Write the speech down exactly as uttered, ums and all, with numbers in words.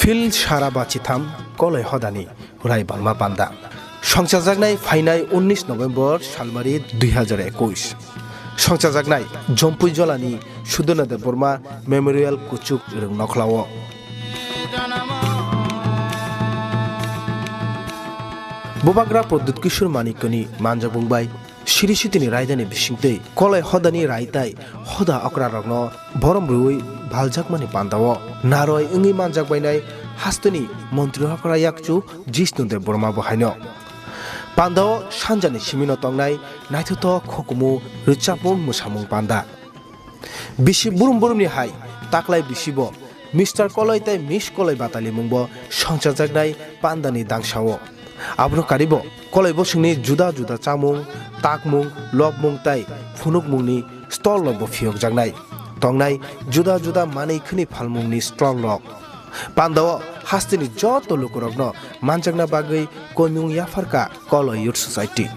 Phil sara bachitham koloi hodani Raibalma panda. Songchajaknai phainai unnish November salmari dui hazar ekush. Songchajaknai Jompui Jolani Sudurna Debbarma Memorial Kuchuk Rwngnokhlao. Bubagra Pradyut Kishore Manikyani manjakmung bai Siri Sitini raidani bisingtwi koloi hodani rai tai hoda okrarokno borom rwui baljakmani pandao naroi wngwi manjakbainai hasteni montri okra yakchu Jishnu Debbarma bo haino. Pandao sanjani simino tongnai naithothok hukumu rwchapmung mwsamung panda. Bisi burum burumni hai taklai bisibo Mister Koloi tei Miss Koloi batalimungbo songchajaknai pandani dangsao. Abono karibo koloi bosongni juda juda chamung, takmung, lobmung tei phunukmungni stall rokbo phiyokjaknai. Tongnai juda juda manwi khwni phalmungni stall rok. Pandao hasteni joto lukurokno manjakna bagwi koimung yapharkha Koloi Youth Society.